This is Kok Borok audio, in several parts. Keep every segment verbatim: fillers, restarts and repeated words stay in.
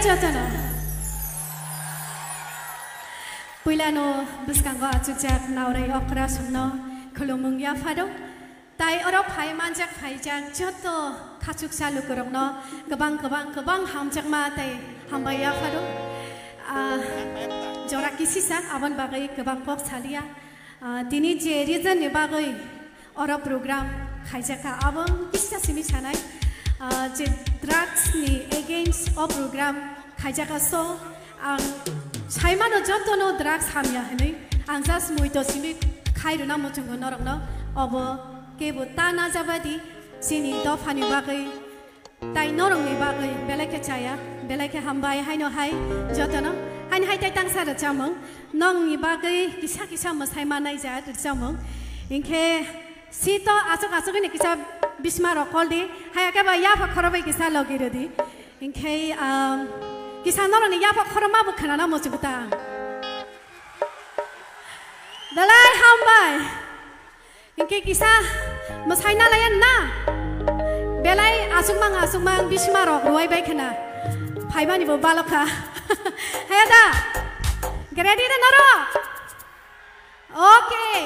Jotono. Puilano bwskango achukjak Naorai Okra songno khulumung yapharo. Tai oro phai manjak phaijak joto khachuksa lukurokno kwbang, kwbang, kwbang hamjakma tai hambai yapharo. Ah, jora kisisa aboni bagwi kwbang kok saliya. Ah, tini je reason ni bagwi oro program khaijakha, abo kisa simi sanai, ah, je drugs ni against o program khaijakha. So, ang saimano jotono drugs hamya hinwi, ang just muito simi khairuna muchungo norokno, obo kebo ta najabadi chini dophani bagwi. Tai norokni bagwi belai khe chaya, belai khe hambai haino hai jotono. Haino hai tai tangsa rwchapmung. Nongni bagwi kisa kisa mwsai manai ja rwchapmung. Hinkhe sito aswk aswk hwnwi kisa bisma rok kol di. Hai khe ba yapha khoro bai kisa logi rwdi. Hinkhe, um, kisa norokni yapha khoro ma bo khwnana muchungo ta ang. Belai hambai. Hinkhe kisa mwsai nalaiya na? Belai aswkmang aswkmang bisma rok ruwai bai khna. Phaimani bo balokha. Haya da? Ready da norok? Okay.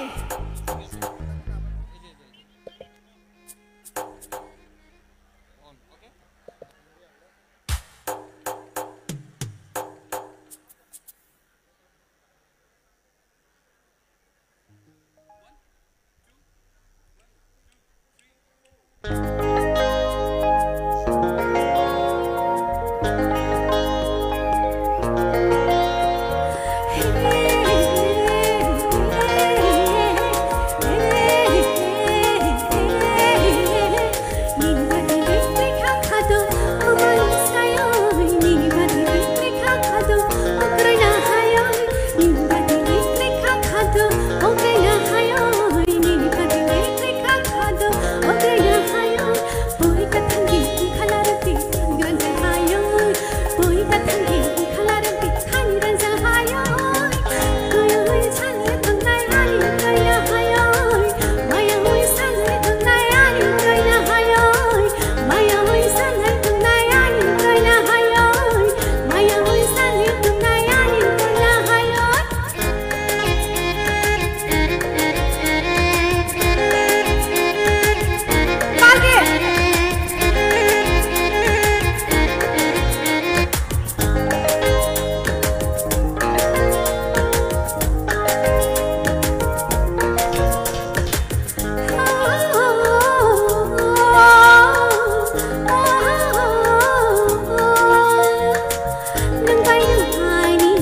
Nwng bai nwng hai ni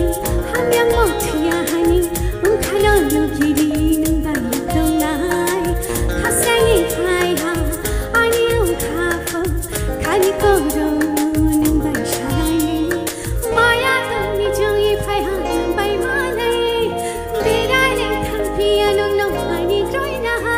hamyang mo thwiya hai ni wngkhano lugiri nwng bai tongnai. Khasani hai ha ani wngkha pho khani koro nwng bai salai ni. Maya tongni chongwi phai ha nwng bai manai. Berai le thang phiya nwng no hai ni droi na ha.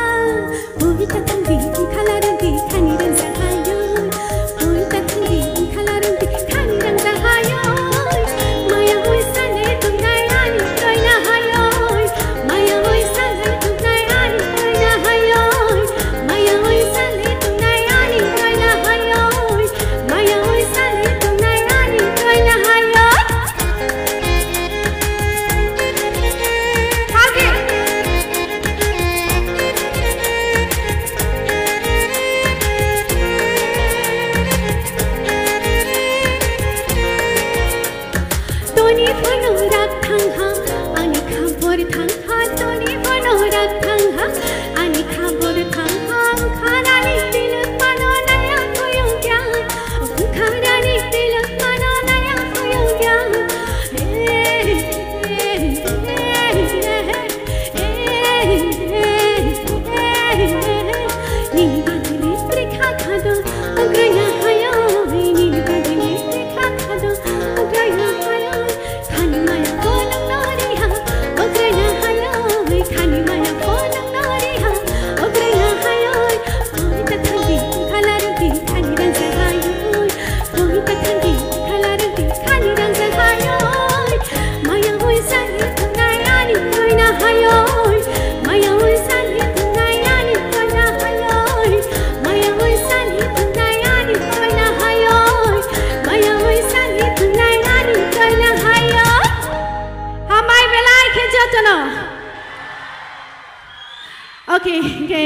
Okay, hingke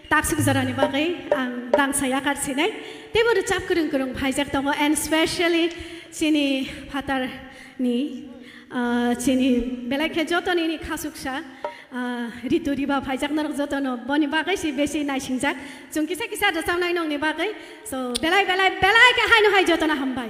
taksuk jorani bagwi ang dangsa yakar sinai. Teibo rwchap kwrwng kwrwng phaijak tongo, and specially chini phatar ni, ah, chini belai khe joto nini khasuksa, ah, Ritu Riba phaijak norok jotono boni bagwi si besi naisingjak. Chwng kisa kisa rwchapnai nongni bagwi. So, belai, belai, belai khe haino hai jotono hambai.